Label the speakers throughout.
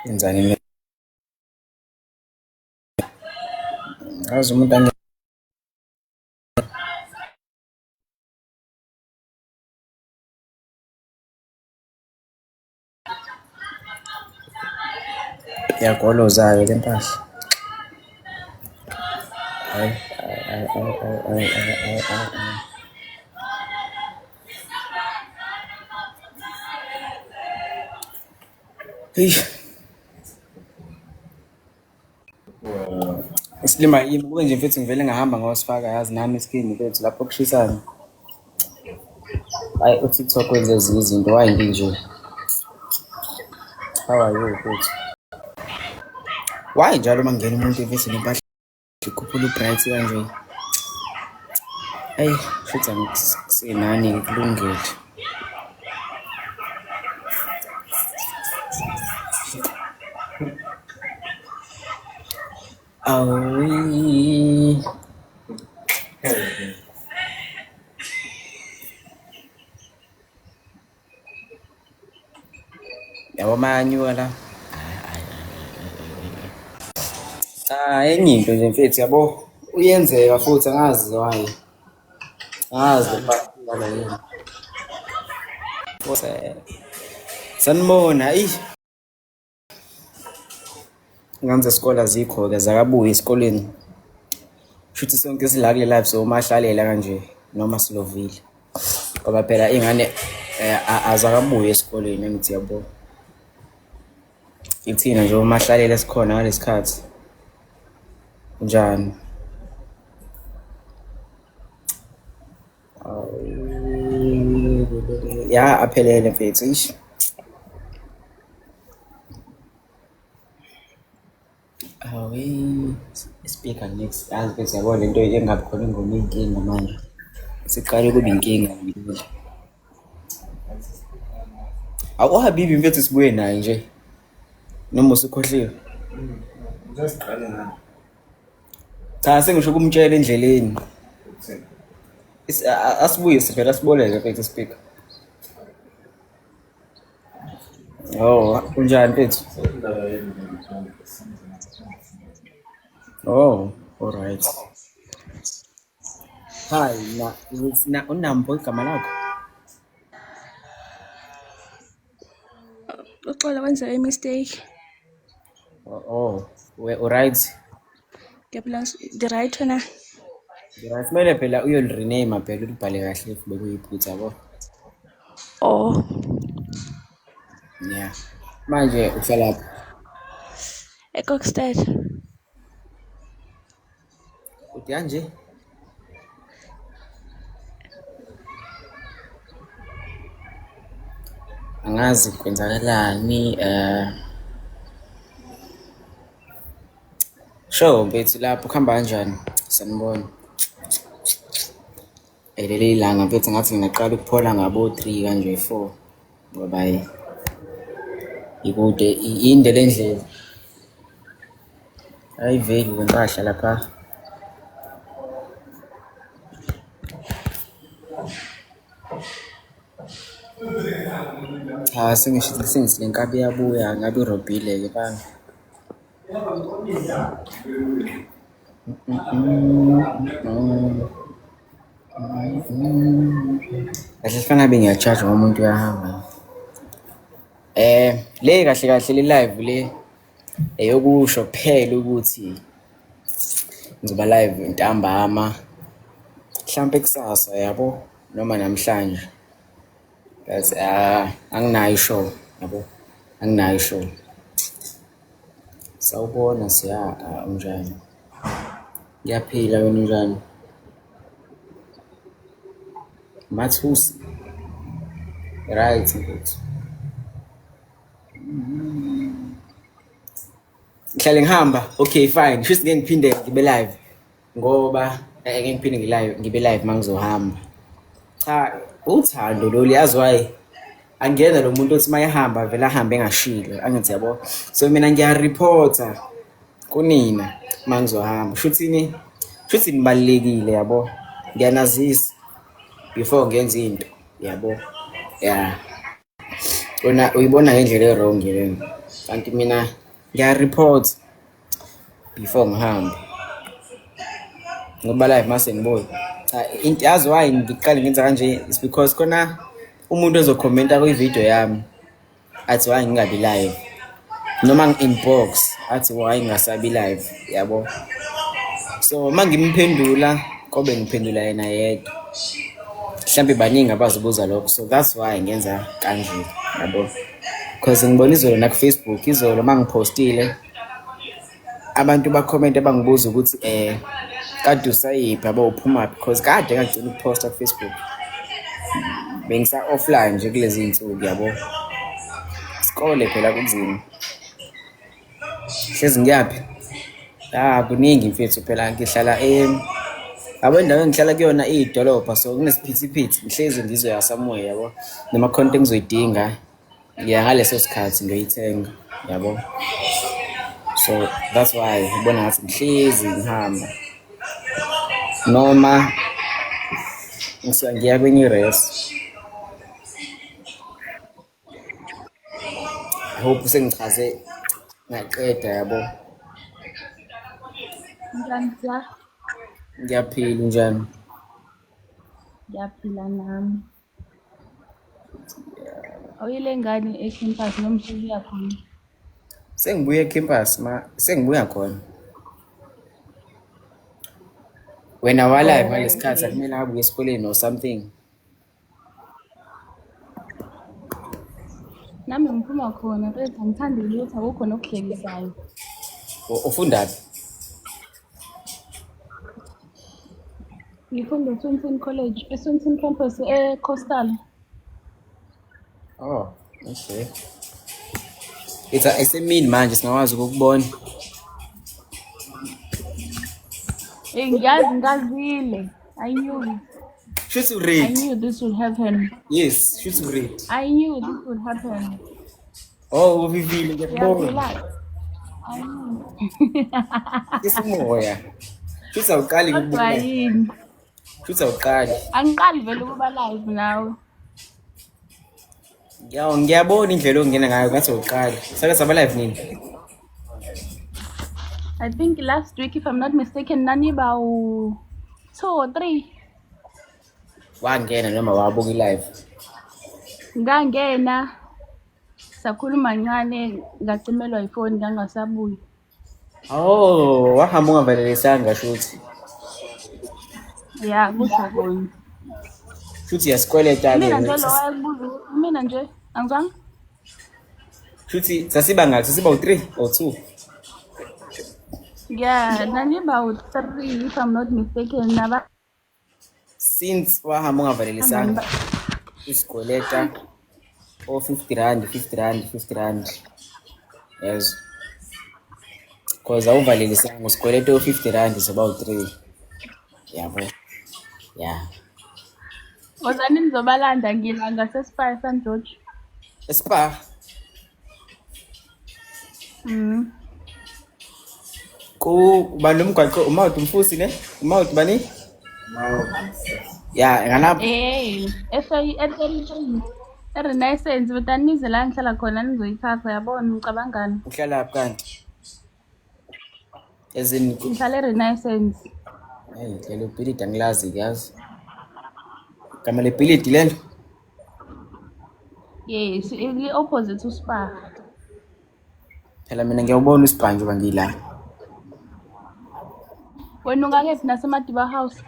Speaker 1: Yenzani mina? Ngazi umuntu ange Iyagoloza-ke le mpahla. Hhayi, hhayi, hhayi, hhayi, hhayi, hhayi, hhayi, hhayi, hhayi. Eish. Isilima yimi kube nje mfethu ngivele ngahamba ngawasifaka yazi nami isikhindi mfethu lapho kushisana. Hayi uTikTok wenze ezinye izinto why nginje? How are you mfethu? Why njalo uma ngena umuntu mfethu nempahla ikhuphula ubright kanje? Ayi futhi angikusenani kulungile. Awi. Yabo mayanyuka la. Cha enye into nje mfethu yabo uyenzeka futhi angazi why. Angazi bala yini. Sanibona eyi. Ingane zesikole azikho-ke zakabuyi esikoleni. Shuthi sonke sila kule live somahlalela kanje noma silovile. Ngoba phela iy'ngane azakabuyi esikoleni angithi yabo. Ithina nje omahlalela esikhona ngalesi khathi. Njani? Ya aphelele mfethu eish. Awe speaker next yazi mfethu yabo lento engabi khona ingoma iyinkinga manje. Siqale kube inkinga ngempela. Awu uHabibi mfethu sibuye naye nje. Noma usukhohliwe?
Speaker 2: Ngizosiqale ngani?
Speaker 1: Cha sengisho ukumtshela endleleni. Asibuye sivele asiboleke mfethu speaker. Oh, unjani mfethu? Oh, all right. Hi, na na unambo igama lakho?
Speaker 3: Uxolo kwenziwe i-mistake.
Speaker 1: Oh, oh, we alright.
Speaker 3: Ngiyaphila, ndi-right wena?
Speaker 1: Right, kumele phela uyoli-rename phela ulibhale kahle if bekuyiphutha yabo.
Speaker 3: Oh,
Speaker 1: Yeah. Manje uhlalaphi?
Speaker 3: eKokstad.
Speaker 1: Uthi kanje? Angazi kwenzakalani eh Sho mfethu lapho kuhamba kanjani? Sanibona. Leli ilanga mfethu ngathi ngingaqala ukuphola ngabo 3 kanje 4 ngoba hayi ikude inde le ndlela. Ayiveli le mpahla lapha. Cha sengisho sengithi le nkabi iyabuya ngabe irobhile-ke bani. Kahle fana ngabe ngiya-charge ngoba umuntu uyahamba. Le kahle kahle le live le eyokusho kuphela ukuthi ngizoba live ntambama mhlampe kusasa yabo noma namhlanje but anginayo i-show yabo anginayo i-show. Sawubona siya unjani? Ngiyaphila wena unjani? Mathusi. Right mfethu. Ngihlale ngihamba. Okay fine. Shuthi ngeke ngiphinde ngibe live ngoba ngeke ngiphinde ngi-live ngibe live mangizohamba. Cha uthando lolu yazi why? Angiyena lo muntu othi mayehamba vele ahambe engashilo angithi yabo. So mina ngiya-reporta kunina mangizohamba. Shuthini shuthi nibalulekile yabo. Ngiyanazisa before ngenza into yabo. Yeah. Wena uyibona ngendlela e-wrong lena. Kanti mina ngiya-report before ngihambe. Ngoba live mase ngibuya. Cha, yazi why ngiqale ngenza kanje is because khona umuntu ozokhomenta kwi-video yami athi why ngingabi live, noma ngi-inbox athi why ngingasabi live, yabo. So uma ngimphendula kobe ngiphendula yena yedwa, mhlambe baningi abazibuza lokho, so that's why ngenza kanje, yabo. Because ngibona izolo naku-Facebook izolo uma ngipostile abantu bakhomente bangibuza ukuthi kade usayiphi, yabo, uphumaphi, because kade ngagcina ukuphosta ku-Facebook, bengisa offline nje kulezi iy'nsuku, yabo. Isikole phela kunzima, hlezi ngiyaphi, ah, kuningi mfethu. Phela ngihlala yabo, indawo engihlala kuyona iyidolobha, so kunesiphithiphithi, ngihlezi ngizoya somewhere, yabo, noma khona into engizoyidinga, ngiya ngaleso sikhathi ngiyoyithenga, yabo. So that's why ubona ngathi ngihlezi ngihamba noma ngisuka ngiya kwenye i-res. I hope sengichaze ngaqeda, yabo.
Speaker 3: Njani bra?
Speaker 1: Ngiyaphila, njani?
Speaker 3: Ngiyaphila nami. Awuyile ngane e-campus noma usubuya khona?
Speaker 1: Sengibuye e-campus, ma sengibuya khona. Wena wa-live
Speaker 3: Oh,
Speaker 1: ngalesikhathi
Speaker 3: okay.
Speaker 1: akumele abuye esikoleni or something.
Speaker 3: Nami ngiphuma khona mfethu, angithandi lutho, akukho nokuhlekisayo.
Speaker 1: Ufundaphi?
Speaker 3: Ngifunda eSwinton College, eSwinton campus e-Coastal.
Speaker 1: Oh, okay. It's esemini manje, singakwazi ukukubona.
Speaker 3: Hey, ngiyazi ngazile. I knew it.
Speaker 1: Shuthi
Speaker 3: I
Speaker 1: read.
Speaker 3: knew this would happen.
Speaker 1: Yes, shuthi read.
Speaker 3: I knew this would happen.
Speaker 1: Oh, uvivile, ngiyakubona.
Speaker 3: Uyaphila? I knew.
Speaker 1: Isimoya. Shuthi awuqali
Speaker 3: Kodwa
Speaker 1: ukubukela.
Speaker 3: yini?
Speaker 1: Shuthi awuqali.
Speaker 3: Angiqali vele ukuba live nawe.
Speaker 1: Yaw, ngiyabona indlela ongena ngayo ngathi awuqali. Sake saba live nini?
Speaker 3: I think last week, if I'm not mistaken, naniba u 2 or 3.
Speaker 1: Wangena noma wabuka i-live?
Speaker 3: Ngangena, sakhuluma kancane, ngacimelwa ifoni, ngangasabuyi.
Speaker 1: Oh, wahamba ungavalelisanga shuthi.
Speaker 3: Ya, kusho kona.
Speaker 1: Shuthi yasikweleta-ke.
Speaker 3: Mina nje lo wayekubuza, mina nje angizwanga.
Speaker 1: Shuthi sasiba ngaki? Sasiba u-3 or 2?
Speaker 3: Yeah, naniba u-3 if I'm not mistaken. Naba
Speaker 1: Since wahamba ungavalelisanga, isikweleta o 50 rand, 50 rand, 50 rand. Yes. Cause awuvalelisanga, usikweleta o 50 rand, soba u-3. Yabo. Yeah.
Speaker 3: Wozani nizobalanda, ngila ngase-Spar St George.
Speaker 1: Spa. Ku ubani lo mgwaqo, uMawuti Mfusi ne? uMawuti bani? Ya, ngalapho.
Speaker 3: Hey, e-33 e-Renaissance, but nize la ngihlala khona nizoyithatha, yabona ngicabangani.
Speaker 1: Uhlalaphi kanti? As in
Speaker 3: Ngihlala e-Renaissance.
Speaker 1: Hey, lelo bhilidi angilazi, yazi. Gama lebhilidi lelo?
Speaker 3: Yes, li-opposite uSpar.
Speaker 1: Phela mina ngiyawubona uSpar njengoba ngila.
Speaker 3: Wena ungakephi naseMadiba House?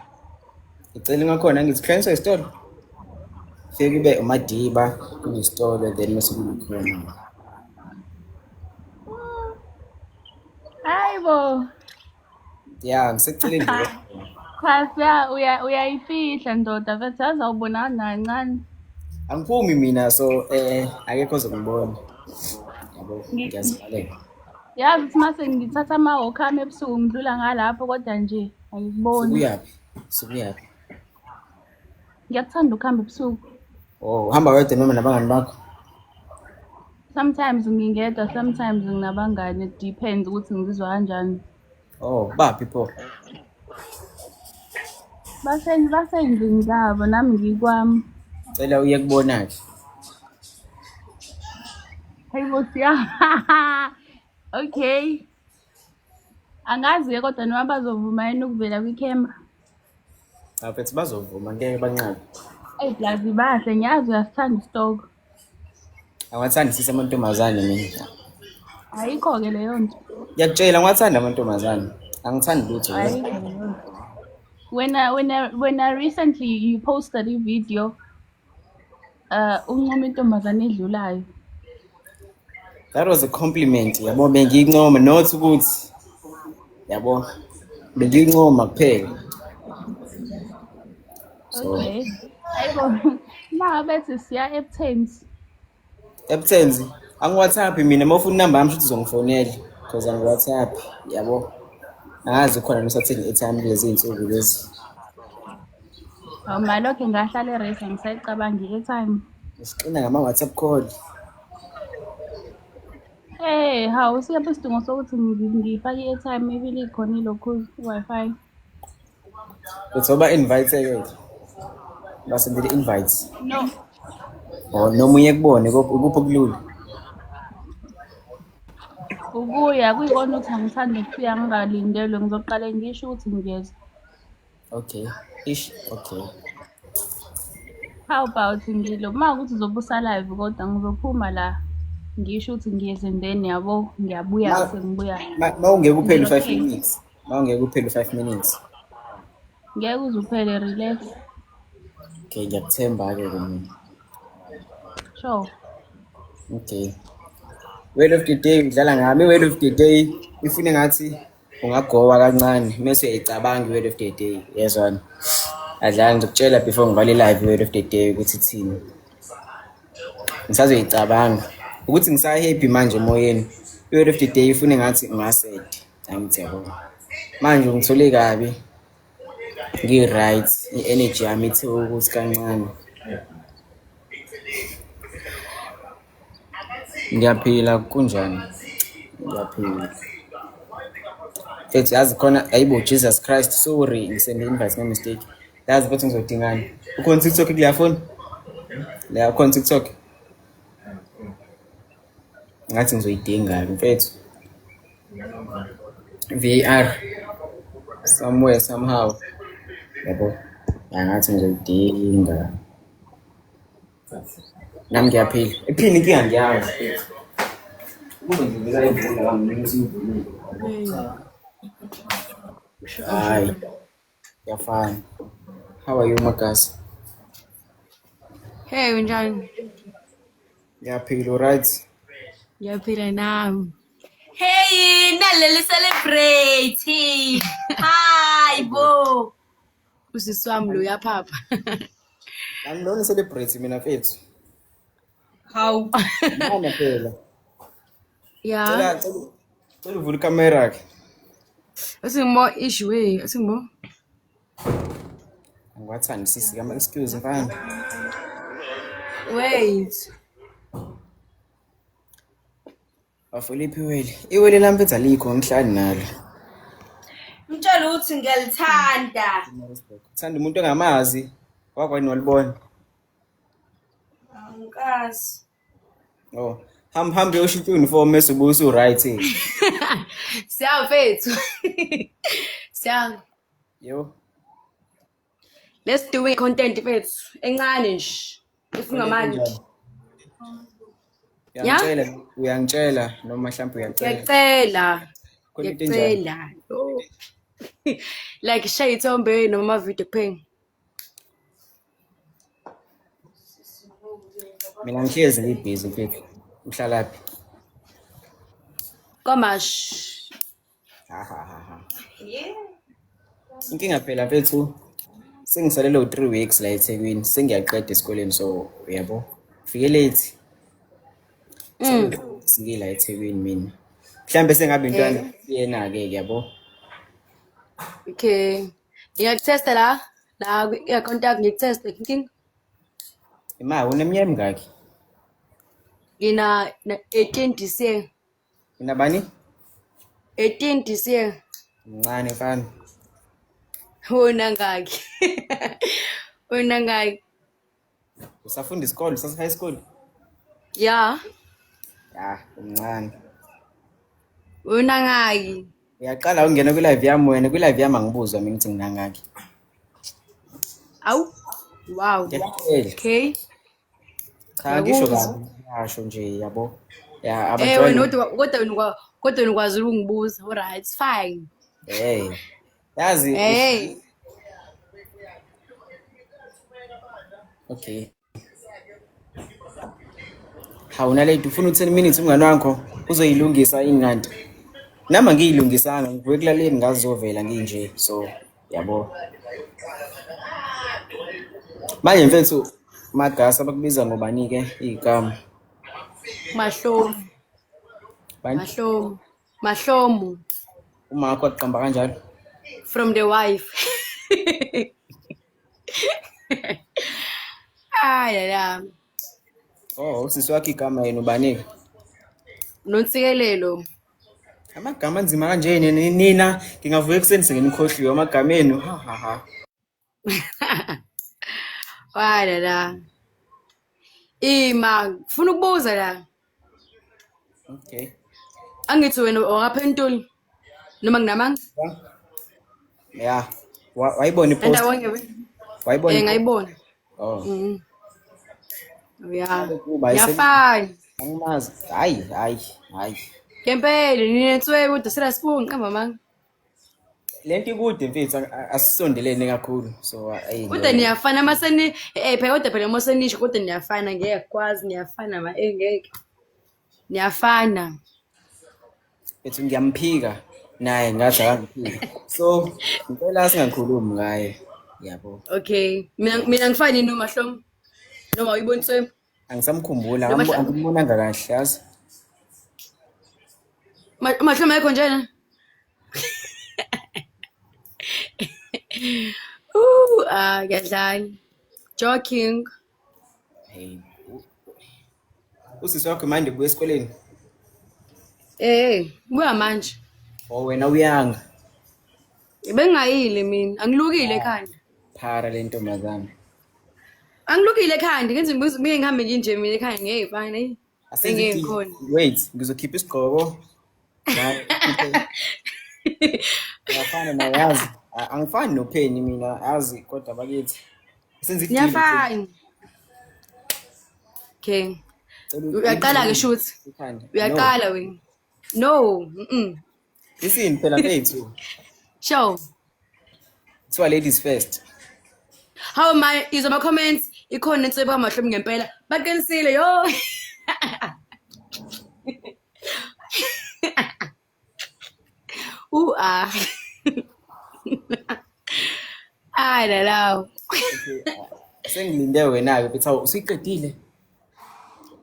Speaker 1: Ngicela ngakhona ngithi kuhlanganiswa isitolo. Fike kube uMadiba kunesitolo, then mase kukhona.
Speaker 3: Hayi bo.
Speaker 1: Ya, ngiseceleni nje.
Speaker 3: Cha, siya uyayifihla ndoda mfethu, yazi awubonakali nakancane.
Speaker 1: Angiphumi mina, so akekho ozongibona. Yabo, ngiyazivalela.
Speaker 3: Yazi ukuthi mase ngithatha ama-walk ami ebusuku ngidlula ngalapho, kodwa nje angikuboni.
Speaker 1: Sukuyaphi? Sukuyaphi?
Speaker 3: Ngiyakuthanda ukuhamba ebusuku.
Speaker 1: Oh, uhamba wedwa noma nabangani bakho?
Speaker 3: Sometimes ngingedwa, sometimes nginabangani, it depends ukuthi ngizizwa kanjani.
Speaker 1: Oh, baphi pho?
Speaker 3: Basendlini zabo, nami ngikwami.
Speaker 1: Cela uye kubona-ke.
Speaker 3: Hayi bo siya. Okay. Angazi-ke kodwa noma bazovuma yini ukuvela kwi-camera.
Speaker 1: Cha mfethu bazovuma ngeke banqabe.
Speaker 3: Eyi plus bahle ngiyazi uyasithanda isitoko.
Speaker 1: Angiwathandi sisi amantombazane mina.
Speaker 3: Ayikho-ke leyo nto.
Speaker 1: Ngiyakutshela ngiwathanda amantombazane. Angithandi lutho mina.
Speaker 3: Ayikho leyo nto. Wena recently you posted a video uncoma intombazane edlulayo.
Speaker 1: That was a compliment yabo bengiyincoma not ukuthi yabo bengiyincoma kuphela. So
Speaker 3: Okay. Hayibo. Na bethi siya eButhens.
Speaker 1: Ebuthens angi-WhatsApp mina uma ufuna inamba yami shuthi uzongifonela because angi-WhatsApp yabo. Angazi khona nosathenga i-airtime kulezi iy'nsuku lezi.
Speaker 3: Awu malokho ngahlala e-race angisayicabangi i-airtime.
Speaker 1: Sixina ngama-WhatsApp call.
Speaker 3: Hey, hawu siyaphi isidingo sokuthi ngifake i-airtime ibili khona ilokhu i-Wi-Fi.
Speaker 1: Uthi oba-invite-ke. Basendele invites.
Speaker 3: No.
Speaker 1: Or noma uye kubone kuphi okulula.
Speaker 3: Ukuya kuyikona ukuthi angithandi ukufika ngingalindelwe ngizoqale ngisho ukuthi ngiyeza.
Speaker 1: Okay. Ish, okay.
Speaker 3: How about ngilo uma ukuthi uzobe usa-live kodwa ngizophuma la ngisho ukuthi ngiyeza and then yabo ngiyabuya sengibuya.
Speaker 1: Ma ungeke uphele u-5 minutes. Ma ungeke uphele u-5 minutes.
Speaker 3: Ngeke uze uphele relax.
Speaker 1: Okay, ngiyakuthemba-ke ke mina.
Speaker 3: Sure.
Speaker 1: Okay. Word of the day udlala ngami. Word of the day ifune ngathi ungagowa kancane mase uyayicabanga i-word of the day yezwana. Adlala ngizokutshela before ngivale live i-word of the day ukuthi ithini. Ngisazoyicabanga ukuthi ngisa-happy manje emoyeni. I-word of the day ifune ngathi unga-sad. Angithi yabo. Manje ungithole kabi. Ngi-right, i-energy yami ithe ukuthi kancane. Ngiyaphila kunjani? Ngiyaphila. Mfethu yazi khona ayibo Jesus Christ sorry ngisende invite nge-mistake. Yazi futhi ngizodingani. Ukhona TikTok kuleya phone? La ukhona TikTok? Ngathi ngizoyidinga mfethu. VAR somewhere somehow. Yabo. Ya ngathi ngizoyidinga. Nami ngiyaphila. Iphini inkinga ngiyazi mfethu. Kube nje ngivela ivula kangcono usivulile. Hayi. Kuyafana. How are you Magasi?
Speaker 4: Hey, unjani?
Speaker 1: Ngiyaphila right?
Speaker 4: Ngiyaphila nami.
Speaker 5: Hey, naleli celebrate. Hi bo.
Speaker 4: Usisi wami lo uyaphapha.
Speaker 1: Angilona celebrate mina mfethu.
Speaker 5: Hawu.
Speaker 1: Mana phela.
Speaker 4: Ya.
Speaker 1: Cela cela uvule ikamera ke.
Speaker 4: Asingimo issue hey, asingimo.
Speaker 1: Angiwathandi sisi kama excuse mfana.
Speaker 4: Wait.
Speaker 1: Bafuliphi iwele? Iwele lami mfethu alikho ngihlali nalo.
Speaker 5: Mtshela ukuthi ngiyalithanda.
Speaker 1: Uthanda umuntu ongamazi. Wakwani walibona.
Speaker 5: Angikazi.
Speaker 1: Oh, hamba hamba uyoshintsha uniform mase ubuye usu right.
Speaker 4: Siya mfethu. Siya.
Speaker 1: Yo.
Speaker 4: Let's do it content mfethu. Encane nje. Ifunga manje.
Speaker 1: Uyangitshela, uyangitshela noma mhlawumbe uyacela.
Speaker 4: Ngiyacela.
Speaker 1: Khona into enjani?
Speaker 4: Ngiyacela. Oh. Like share ithombe noma ama video kuphela.
Speaker 1: Mina ngihlezi ngibhizi mfethu. Uhlalaphi?
Speaker 4: KwaMash.
Speaker 1: Ha ha ha ha.
Speaker 5: Yeah.
Speaker 1: Inkinga phela mfethu sengisalele u-3 weeks la eThekwini, sengiyaqeda esikoleni so uyabo. Fike late. Singila eThekwini mina. Mhlambe sengabe intwana yena ke yabo.
Speaker 4: Okay. Ngiyakutesta la. La i-account yakho ngikuteste inkinga.
Speaker 1: Ima uneminyaka emingaki?
Speaker 4: Ngina 18 this year.
Speaker 1: Unabani?
Speaker 4: 18 this year.
Speaker 1: Mncane mfana.
Speaker 4: Wena ngaki? Wena ngaki?
Speaker 1: Usafunda isikole, usase high school?
Speaker 4: Yeah.
Speaker 1: Ya, umncane.
Speaker 4: Unangaki?
Speaker 1: Uyaqala ungena kwi-live yami wena, kwi-live yami angibuzwa mina ukuthi nginangaki.
Speaker 4: Awu. Wow.
Speaker 1: Ngiyakutshela.
Speaker 4: Okay.
Speaker 1: Cha ngisho
Speaker 4: Ngiyakuzwa.
Speaker 1: kabi, ngisho nje yabo. Ya
Speaker 4: Eh
Speaker 1: abajwayele.
Speaker 4: wena kodwa wena ukwazi ukungibuza. Alright, it's fine.
Speaker 1: Hey. Yazi.
Speaker 4: Hey.
Speaker 1: Okay. Hawu nalady ufuna u-10 minutes umngani wakho uzoyilungisa ingandi. Nami angiyilungisanga ngivuke ekulaleni ngazovela nginje so yabo. Manje mfethu Magasa bakubiza ngobani ke igama?
Speaker 4: Mahlomu.
Speaker 1: Bani?
Speaker 4: Mahlomu. Mahlomu.
Speaker 1: Uma wakho aqamba kanjalo.
Speaker 4: From the wife. Ay la.
Speaker 1: Oh, usisi wakho igama yena ubani ke?
Speaker 4: Nonsikelelo.
Speaker 1: Amagama anzima kanje nina ngingavuka ekuseni senginikhohliwe amagama enu. Ha ha ha.
Speaker 4: Wala la. Ima, ngifuna ukubuza la.
Speaker 1: Okay.
Speaker 4: Angithi wena owakaPentuli noma nginamanga?
Speaker 1: Yeah. Wayibona ipost.
Speaker 4: Andawonye wena.
Speaker 1: Wayibona.
Speaker 4: Eh ngayibona.
Speaker 1: Oh.
Speaker 4: Ya.
Speaker 1: Kuba
Speaker 4: Ngiyafana.
Speaker 1: Angimazi. Hayi, hayi, hayi.
Speaker 4: Ngempela ninetswebe kodwa sela sibunqa mama.
Speaker 1: Lento ikude mfethu asisondelene kakhulu. So ayi.
Speaker 4: Kodwa niyafana maseni phela kodwa phela masenisho kodwa niyafana ngeke kwazi niyafana ma ngeke. Niyafana.
Speaker 1: Mfethu ngiyamphika naye ngathi akangiphika. So ngicela singakhulumi ngaye. Yabo.
Speaker 4: Okay. Mina ngifani noma Hlomu? Noma uyibona inswembu?
Speaker 1: Angisamkhumbula,
Speaker 4: Noma
Speaker 1: angimbonanga kahle yazi.
Speaker 4: Mahlomu ayikho njena. Ah ngiyadlala. Joking.
Speaker 1: Hey. Usisi wakho manje ubuya esikoleni?
Speaker 4: Eh, buya manje.
Speaker 1: Oh wena uyanga.
Speaker 4: Bengingayile mina, angilukile ekhanda.
Speaker 1: Phara le ntombazane.
Speaker 4: Angilukile ekhanda, ngenza imibuzo ngike ngihambe nginje mina ekhanda ngeke fine. Hey.
Speaker 1: Asenze
Speaker 4: Engeke
Speaker 1: i-deal.
Speaker 4: ngikhona.
Speaker 1: Wait, ngizokhipha isigqoko. Nawe ukhiphe. Ngiyafana naye yazi. Angifani noPenny mina yazi kodwa bakithi. Senze i-deal.
Speaker 4: Niyafana. Okay. Uyaqala ke shoot.
Speaker 1: Ikhanda.
Speaker 4: Uyaqala wena. No.
Speaker 1: Listen phela mfethu.
Speaker 4: Sure.
Speaker 1: Kuthiwa ladies first.
Speaker 4: How am I izwa ama comments ikhona inswebo kaMahlomu ngempela. Baqinisile yo. Ah. Ay la la.
Speaker 1: Okay. Sengilinde wena ke mfethu awu usuyiqedile.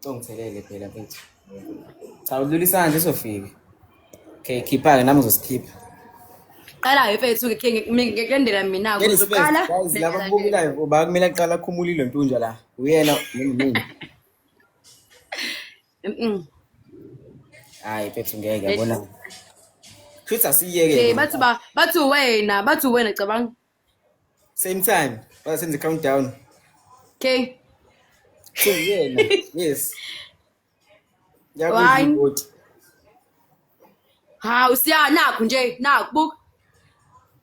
Speaker 1: Ungithelele phela mfethu. Cha udlula isandla isofika. Okay, khipha ke nami ngizosikhipha.
Speaker 4: Qala mfethu ke ngikulandela mina
Speaker 1: Ladies first,
Speaker 4: uzoqala.
Speaker 1: guys, laba ababukelayo uba kumele aqale akhumule ntunja la. Uyena noma mina. Hayi mfethu ngeke yabona. Futhi asiyeke.
Speaker 4: Okay, bathi wena, bathi wena cabanga.
Speaker 1: Same time. Basenze countdown.
Speaker 4: Okay.
Speaker 1: So yena. Yes.
Speaker 4: One.
Speaker 1: Ngiyakuzwa.
Speaker 4: Hawu siya nakho nje, nakho buka.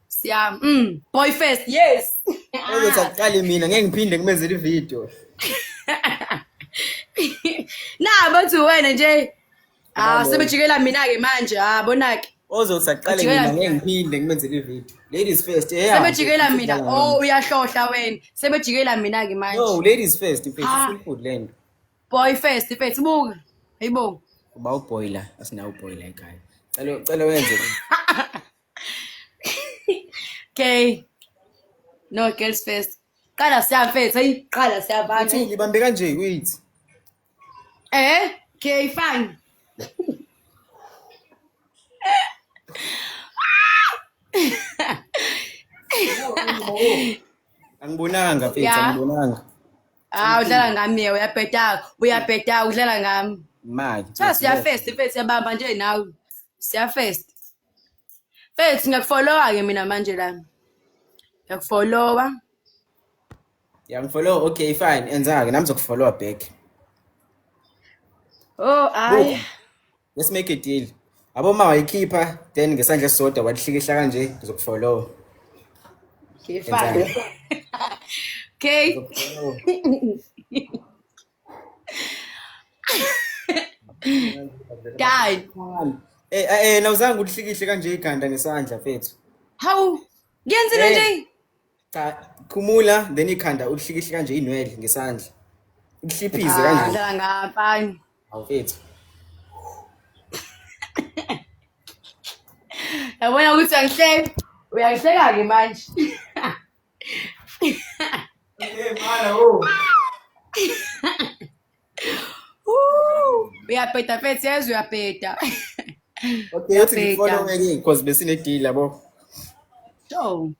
Speaker 4: Siya, boy first, yes.
Speaker 1: Ozothi aqale mina ngeke ngiphinde ngimenzele ivideo.
Speaker 4: Na bathi wena nje. Ah,
Speaker 1: Yabo.
Speaker 4: sebejikela mina ke manje, ah bona ke.
Speaker 1: Ozothi aqale
Speaker 4: Ujikela
Speaker 1: mina ngeke ngiphinde ngimenzele ivideo. Ladies first. Yeah.
Speaker 4: Sebejikela mina. Oh, uyahlohla wena. Sebejikela mina ke manje.
Speaker 1: No, ladies first mfethu
Speaker 4: Ah.
Speaker 1: simple lento.
Speaker 4: Boy first, mfethu buka. Hayibo.
Speaker 1: Uba uboiler, asinawo uboiler ekhaya. Cela wenze.
Speaker 4: Okay. No, girls first. Qala siya mfethu, hey, qala siyabana.
Speaker 1: Uthi ngibambe kanje, wait.
Speaker 4: Eh, okay, fine.
Speaker 1: Angibonanga mfethu,
Speaker 4: Yeah.
Speaker 1: angibonanga.
Speaker 4: Ah, udlala ngami yena, uyabheda, uyabheda, udlala ngami.
Speaker 1: Manje.
Speaker 4: Cha siya first, mfethu siyabamba nje nawe. Siya first. Mfethu ngiyakufollowa ke mina manje la. Ngiyakufollowa.
Speaker 1: Yangifollow, okay fine. Enza ke nami ngizokufollowa back.
Speaker 4: Oh,
Speaker 1: Buka,
Speaker 4: ayi.
Speaker 1: let's make a deal. Abo ma wayikhipha then ngesandla esisodwa walihlikihla kanje ngizokufollow.
Speaker 4: Okay, fine.
Speaker 1: Enzani?
Speaker 4: Okay.
Speaker 1: Ngizokufollow.
Speaker 4: Done.
Speaker 1: Eh nawuzange ulihlikihle kanje ikhanda ngesandla mfethu.
Speaker 4: Hawu, ngiyenzile
Speaker 1: Eh
Speaker 4: nje.
Speaker 1: cha, khumula then ikhanda ulihlikihle kanje inwele ngesandla. Ulihliphize
Speaker 4: Ah,
Speaker 1: kanje.
Speaker 4: dlala ngapani.
Speaker 1: Awu mfethu.
Speaker 4: Yabona ukuthi uyangihleka. Uyangihleka-ke manje.
Speaker 1: Eh mala oh.
Speaker 4: Woo! Uyabheda mfethu, yazi uyabheda.
Speaker 1: Okay, uthi
Speaker 4: Uyabheda.
Speaker 1: ngifollow ke because besine deal yabo.
Speaker 4: Sure.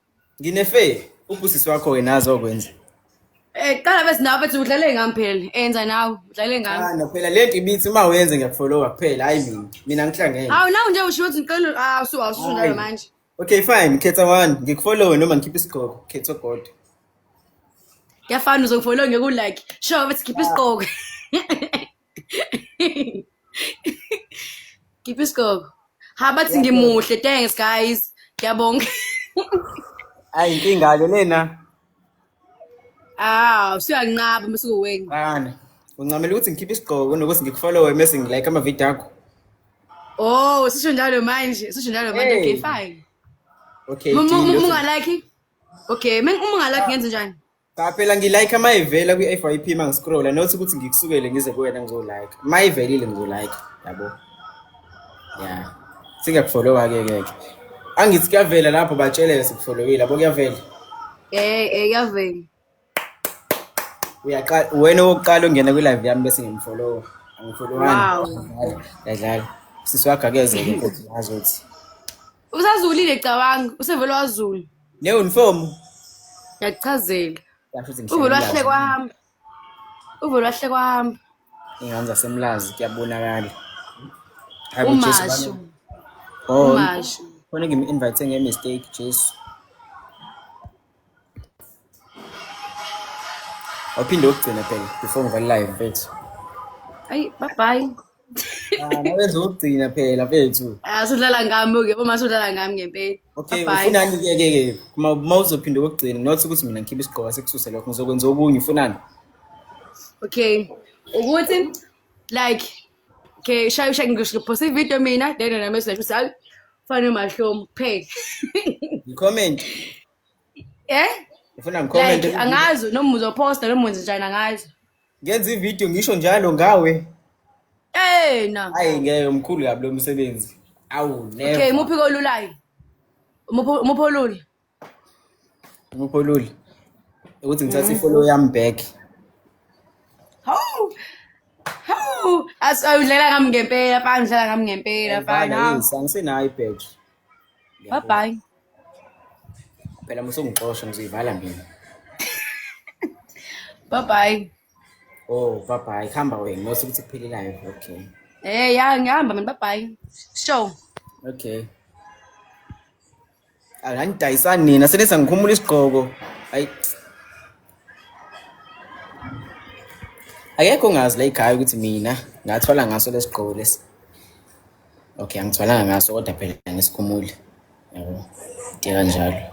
Speaker 1: Nginefe ubusisi wakho wena azokwenza.
Speaker 4: Eh, qala bese nawe bethi udlale ngami phela. Enza nawe, udlale ngami.
Speaker 1: Ah, phela lento ibithi uma wenze ngiyakufollowa kuphela hayi mina. Mina ngihlangene.
Speaker 4: Hawu nawe nje usho ukuthi ngicela ah usu awususho njalo
Speaker 1: Hayi.
Speaker 4: manje.
Speaker 1: Okay fine, khetha one. Ngikufollow noma ngikhiphe isigqoko. Khetha ogodwa.
Speaker 4: Kuyafana uzokufollow ngeku like. Sure bethi khipha isigqoko. Khipha isigqoko. Ha bathi ngimuhle. Thanks guys. Ngiyabonga.
Speaker 1: Ayi inkinga ke lena.
Speaker 4: Ah, usuyanqaba mase kuwena.
Speaker 1: Bana. Uncamela ukuthi ngikhiphe isigqoko nokuthi ngikufollow mase ngilike ama video akho.
Speaker 4: Oh, usisho njalo manje. Usisho njalo manje. Okay,
Speaker 1: Hey.
Speaker 4: fine.
Speaker 1: Okay,
Speaker 4: Uma
Speaker 1: deal.
Speaker 4: uma
Speaker 1: Uthi
Speaker 4: ungalike? Okay, uma ungalike ngenze njani?
Speaker 1: cha phela ngilike uma ivela kwi-FYP uma ngiscrolla not ukuthi ngikusukele ngize kuwena ngizolike. Uma ivelile ngizolike, yabo. Yeah. Singakufollowa ke ke. Angithi kuyavela lapho batshele sikufollowile, yabo kuyavela.
Speaker 4: Eh, eh kuyavela.
Speaker 1: Uyaqala wena owokuqala ongena kwi-live yami bese ngimfollow. Angifollowani.
Speaker 4: Wow.
Speaker 1: Yadlala. Sisi wakho akeze ke futhi azothi.
Speaker 4: Usazulile cabanga, usevele wazula.
Speaker 1: Ne-uniform.
Speaker 4: Ngiyakuchazela.
Speaker 1: Yasho ukuthi
Speaker 4: Uvele
Speaker 1: ngihlala
Speaker 4: wahleka
Speaker 1: eMlazi.
Speaker 4: wahamba. Uvele wahleka wahamba.
Speaker 1: Ingane zaseMlazi kuyabonakala. Hayi bo Jesu
Speaker 4: Umashu.
Speaker 1: bani. Oh,
Speaker 4: Umashu.
Speaker 1: khona ngim-invite nge-mistake Jesu. Awuphinde ukugcina phela before ngivale live mfethu.
Speaker 4: Ayi, bye bye.
Speaker 1: Ah, nawenza ukugcina phela mfethu.
Speaker 4: Ah, sudlala ngami ke, uma sudlala ngami ngempela.
Speaker 1: Okay,
Speaker 4: Bye bye.
Speaker 1: ufunani ke ke ke? Uma uzophinda ukugcina not ukuthi mina ngikhiphe isigqoko sekususe lokho ngizokwenza okunye ufunani?
Speaker 4: Okay. Ukuthi like okay, shaye shaye ngipost video mina then wena mase ukuthi hayi fana nomahlomo kuphela.
Speaker 1: Ngicomment.
Speaker 4: Eh?
Speaker 1: Ufuna ngicomment?
Speaker 4: Like angazi noma uzoposta noma wenze njani angazi.
Speaker 1: Ngenza ivideo ngisho njalo ngawe.
Speaker 4: Eh na.
Speaker 1: Hayi ngeke mkhulu kabi lo msebenzi. Awu
Speaker 4: Okay,
Speaker 1: never.
Speaker 4: muphi kolulayo? Muphi muphi olula?
Speaker 1: Muphi olula. Ukuthi ngithathe ifollow yami back.
Speaker 4: Hawu. Hawu, awudlala ngami ngempela, fana udlala ngami ngempela, fana.
Speaker 1: Hayi, angisenayo ibadge.
Speaker 4: Bye bye.
Speaker 1: Phela musungixosha ngizoyivala mina.
Speaker 4: Bye bye.
Speaker 1: Oh, bye bye. Hamba wena, not ukuthi kuphele live. Okay.
Speaker 4: Eh ya ngihamba mina bye bye. Show.
Speaker 1: Okay. Anidayisani nina senisa ngikhumula isigqoko. Ayi. Akekho ongazi la ekhaya ukuthi mina ngathwala ngaso lesigqoko lesi. Okay, angithwalanga ngaso kodwa phela ngisikhumule. Yabo. Into kanjalo.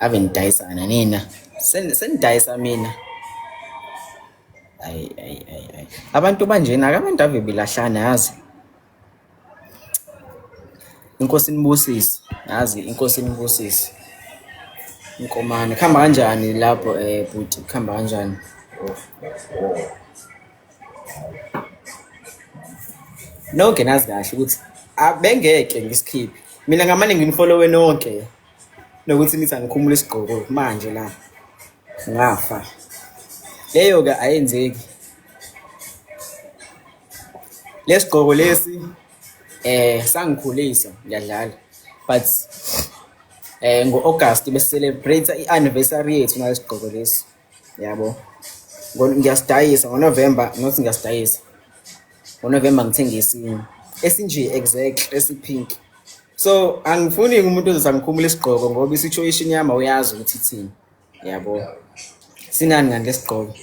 Speaker 1: Ave nidayisana nina. Senidayisa mina. Ayi ayi ayi ayi. Abantu banjena abantu ave belahlana yazi. Inkosi inibusise. Yazi inkosi inibusise. Inkomane kuhamba kanjani lapho bhuti kuhamba kanjani? Nonke nazi kahle ukuthi abengeke ngisikhiphe. Mina ngamane nginifollowe nonke. Nokuthi nithi angikhumule isigqoko manje la. Ngafa. Leyo ke ayenzeki. Lesigqoko lesi sangikhulisa ngiyadlala. But ngo-August bese-celebrate i-anniversary yethu nalesigqoko lesi. Yabo. Ngiyasidayisa ngoNovember, not ngiyasidayisa. NgoNovember ngithenge esinye. Esinje exactly esipink. So angifuni umuntu ozothi angikhumule isigqoko ngoba i-situation yami awuyazi ukuthi ithini. Yabo. Sinani ngani lesigqoko?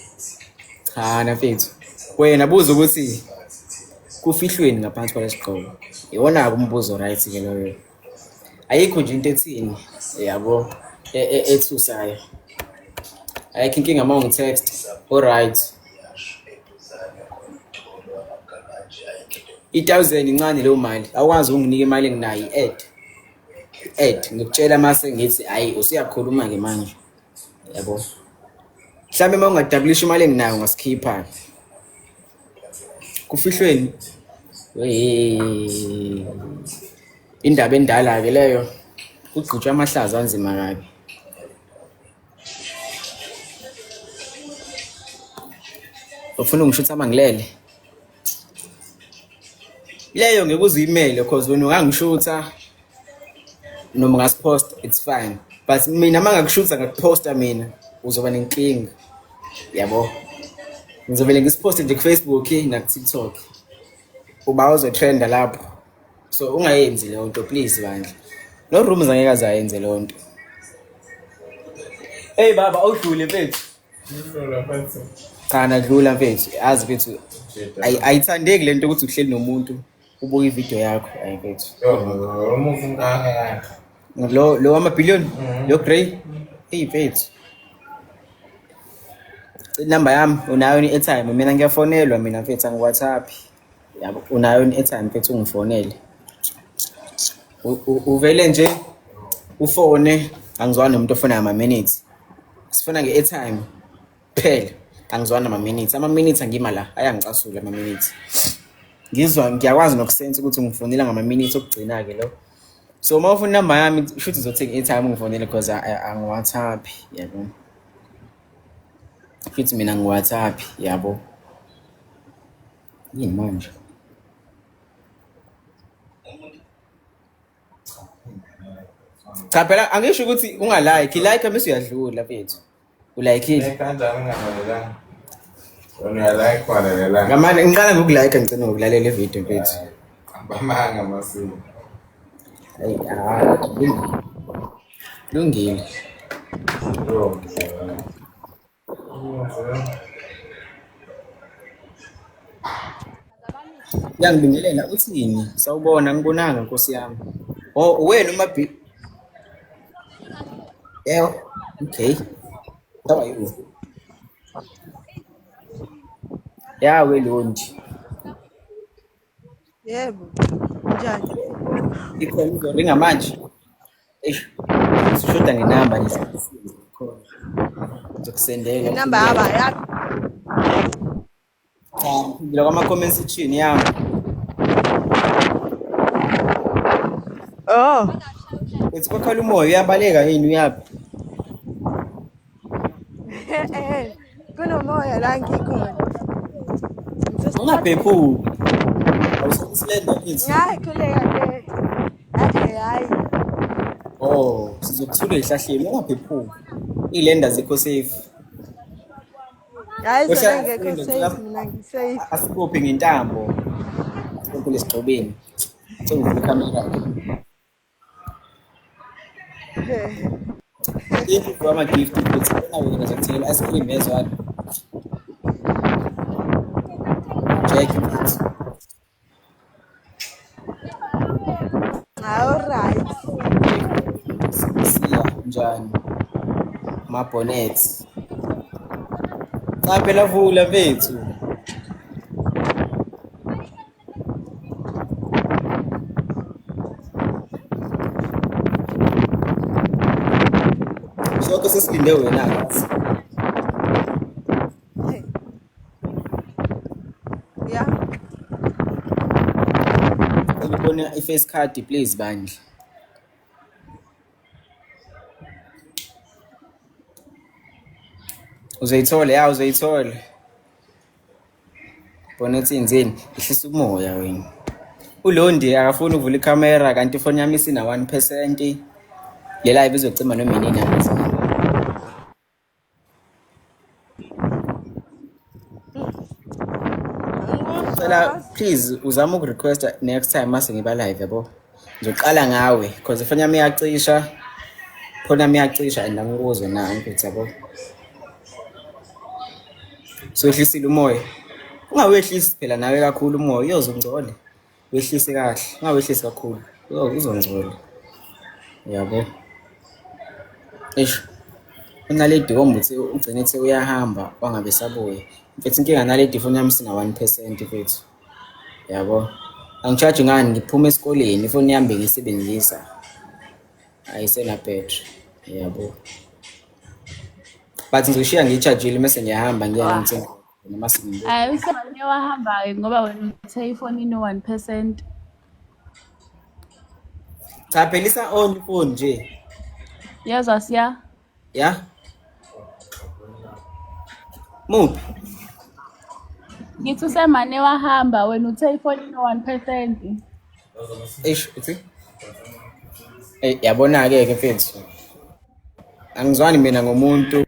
Speaker 1: Cha na mfethu. Wena buza ukuthi kufihlweni ngaphansi kwalesigqoko. Iwona-ke umbuzo right ke loyo. Ayikho nje into ethini yabo ethusayo. Ayikho inkinga uma ungi-text. Alright. I-1000 incane leyo mali. Awukwazi ukunginika imali enginayo i-add. I-add ngikutshela mase ngithi hayi usuyakhuluma ke manje. Yabo. Mhlawumbe uma ungadabulisha imali enginayo ungasikhipha. Kufihlweni. Wey. Indaba endala ke leyo. Kugqitshwa amahlazo anzima kabi. Ufuna ungishutha mangilele? Leyo ngeke uzuyimele cause wena ungangishutha noma ungasiposta it's fine. But mina uma ngakushutha ngakuposta mina uzoba nenkinga. Yabo. Ngizovele ngisiposte nje ku-Facebook naku-TikTok. Uba uzotrenda lapho. So ungayenzi leyo nto please bandla. No rooms angeke aze ayenze leyo nto. Hey baba awudlule mfethu. Cha nadlula mfethu. Yazi mfethu ayithandeki lento ukuthi uhleli nomuntu ubuke ivideo yakho ayi mfethu. Lo lo wamabhiliyoni lo grey. Hey mfethu. Inamba yami unayo ni-airtime mina ngiyafonelwa mina mfethu angi-WhatsApp. Yabo unayo ni-airtime mfethu ungifonele. Uvele nje ufone angizwani nomuntu ofuna ama-minutes. Sifuna nge-airtime kuphela angizwani nama-minutes. Ama-minutes angima la ayangicasula ama-minutes. Ngizwa ngiyakwazi nokusensa ukuthi ungifonela ngama-minutes okugcina-ke lo. So uma ufuna inamba yami shuthi uzothenga i-airtime ungifonele because angi-WhatsApp yabo. Futhi mina ngi-WhatsApp yabo. Yini manje? Cha phela angisho ukuthi ungalike, like bese uyadlula mfethu. Ulayikile.
Speaker 2: Kanjani ungalalelanga? Wena uyalike walalelanga.
Speaker 1: Ngamane ngiqala ngokulike ngicina ngokulalela ivideo mfethu.
Speaker 2: Abamanga amasiko.
Speaker 1: Hayi ah, lungile. Lungile.
Speaker 2: Yo.
Speaker 1: Uyangibingelela uthini? Sawubona ngibonanga Nkosi yami. Oh wena uma Yebo. Okay. How are you? Ya we Londi.
Speaker 6: Yebo. Njani?
Speaker 1: Ikhona izoringa manje. Eish. Sishoda ngenamba nje. Khona. Ngizokusendela.
Speaker 6: Inamba yaba yakho.
Speaker 1: Cha, ngila kwama comment section yami.
Speaker 6: Oh.
Speaker 1: Uthi kwakhala umoya uyabaleka yini uyaphi?
Speaker 6: Eh. Kunomoya la ngikhona.
Speaker 1: Ungabhephuki. Awusilenda kithi.
Speaker 6: Hayi khuleka ke. Hayi hayi.
Speaker 1: Oh, sizokuthula ehlahleni ungabhephuki. Ilenda zikho safe.
Speaker 6: Hayi
Speaker 1: Ohlala
Speaker 6: zona ngekho safe mina ngisafe.
Speaker 1: Asikuphi ngentambo. Asikuphi lesigxobeni. Sengivula ikhamera. Thank you for ama-gift futhi. Wena wena ngizokuthengela ice cream yezwana. Jack mfethu.
Speaker 6: All right.
Speaker 1: Siya njani? Mabhonet. Cha phela vula mfethu. Sonke sesilinde wena ke.
Speaker 6: Yeah.
Speaker 1: Ngibona i-face card please bandla. Uzoyithola ya uzoyithola. Bonnet yenzeni? Ihlisa umoya wena. uLondi akafuni ukuvula ikhamera kanti ifoni yami isina 1%. Le live izocima noma inini angazi. Cela please uzame ukurequesta next time mase ngiba live yabo. Ngizoqala ngawe because ifoni yami iyacisha. Ifoni yami iyacisha and angikuzwe na ngithi yabo. So ehlisile umoya. Ungawehlisi phela nawe kakhulu umoya, uyoze ungcole. Wehlise kahle, ungawehlisi kakhulu. Uzongcola. Yabo. Eish. UNaledi kombe uthi ugcine ethi uyahamba wangabe sabuya. Mfethu inkinga Naledi ifoni yami sina 1% mfethu. Yabo. Angi-charge ngani ngiphuma esikoleni ifoni yami bengiyisebenzisa. Ayisena battery. Yabo. But ngizoshiya ngiyi-charge-ile mese ngiyahamba ngiya la ngithenga noma sengibuya.
Speaker 3: Hayi usemane wahamba-ke ngoba wena uthe ifoni ino-1%.
Speaker 1: Cha phela isa on ifoni nje.
Speaker 3: Yezwa siya.
Speaker 1: Ya? Muphi?
Speaker 3: Ngithi usemane wahamba wena uthe ifoni ino-1%.
Speaker 1: Eish, uthi? Ey, yabona-ke ke mfethu. Angizwani mina ngomuntu.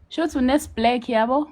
Speaker 3: Shuthi une-black yabo?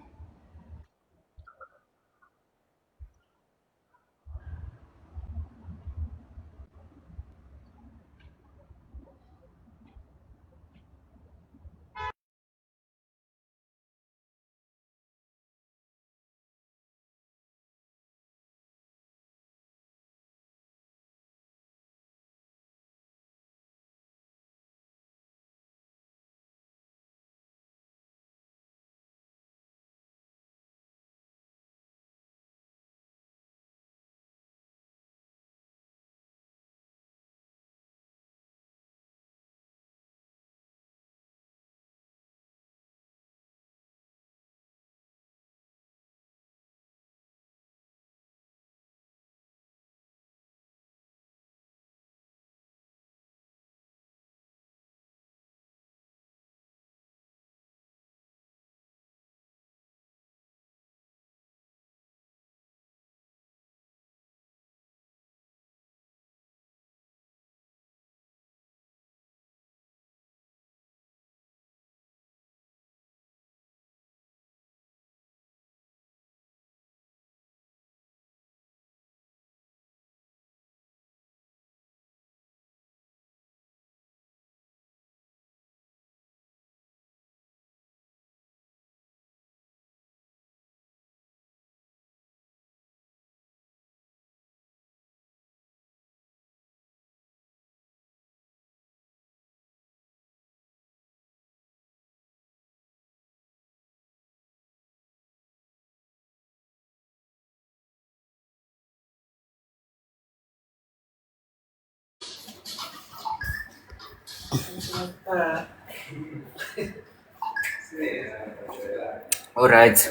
Speaker 1: Alright.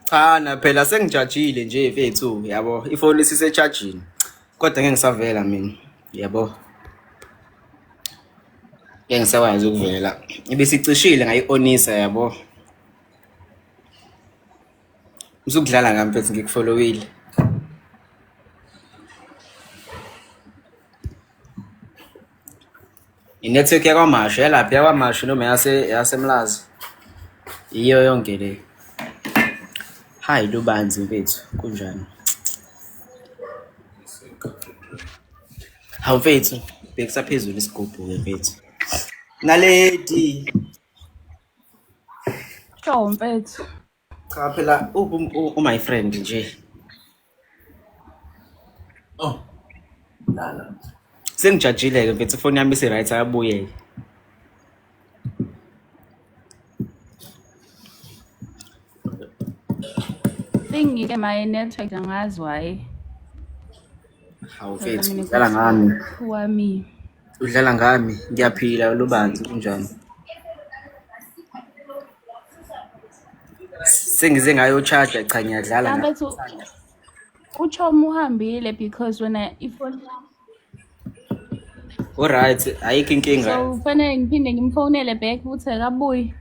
Speaker 1: Cha na phela sengijajile nje mfethu yabo ifoni isise-charge-ini kodwa ngeke ngisavela mina yabo. Ngeke ngisakwazi ukuvela. Ibisicishile ngayi-onisa yabo. Usukudlala ngami mfethu ngikufollowile. I-network yakwaMashu yalapha yakwaMashu noma yase yaseMlazi. Iyo yonke le. Hayi lubanzi mfethu kunjani? Hawu mfethu bhekisa phezulu isigubhu ke mfethu. Naledi.
Speaker 3: Sho mfethu.
Speaker 1: Cha phela uphi my friend nje.
Speaker 2: Oh. Lala.
Speaker 1: Sengijajile ke mfethu ifoni yami isi-right akabuye.
Speaker 3: Singike my network angazi why.
Speaker 1: Hawu mfethu udlala ngami.
Speaker 3: Wami.
Speaker 1: Udlala ngami ngiyaphila lubanzi kunjani? Sengize ngayo-charge cha ngiyadlala nga.
Speaker 3: Mfethu uchomi uhambile because wena ifoni
Speaker 1: Alright, ayikho inkinga.
Speaker 3: so kufanele ngiphinde ngimfonele back ukuthi akabuyi.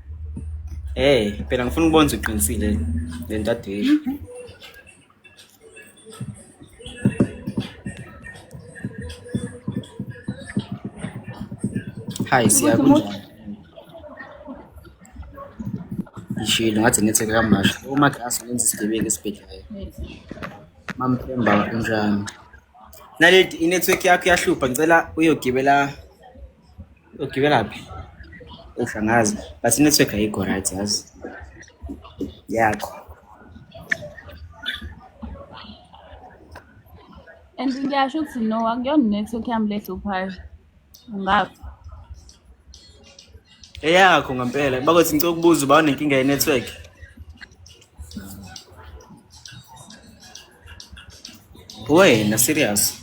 Speaker 1: Eh, phela ngifuna ukubona ukuthi uqinisile le nto ade uyisho. Hi siya
Speaker 3: Ukuthi
Speaker 1: kunjani? Ngishilo ngathi network kaMashu. Umagrasi wenza isigebengu esibhedlayo. Mamthemba unjani? Naledi i-network yakho iyahlupha ngicela uyogibela uyogibela phi? Eish angazi, but i-network ayikho right yazi. Yakho.
Speaker 3: And ngiyasho ukuthi no, akuyona network yami le hluphayo. Ungafa.
Speaker 1: Eyakho ngempela. Bakuthi ngicela ukubuza uba unenkinga ye-network. Wena serious.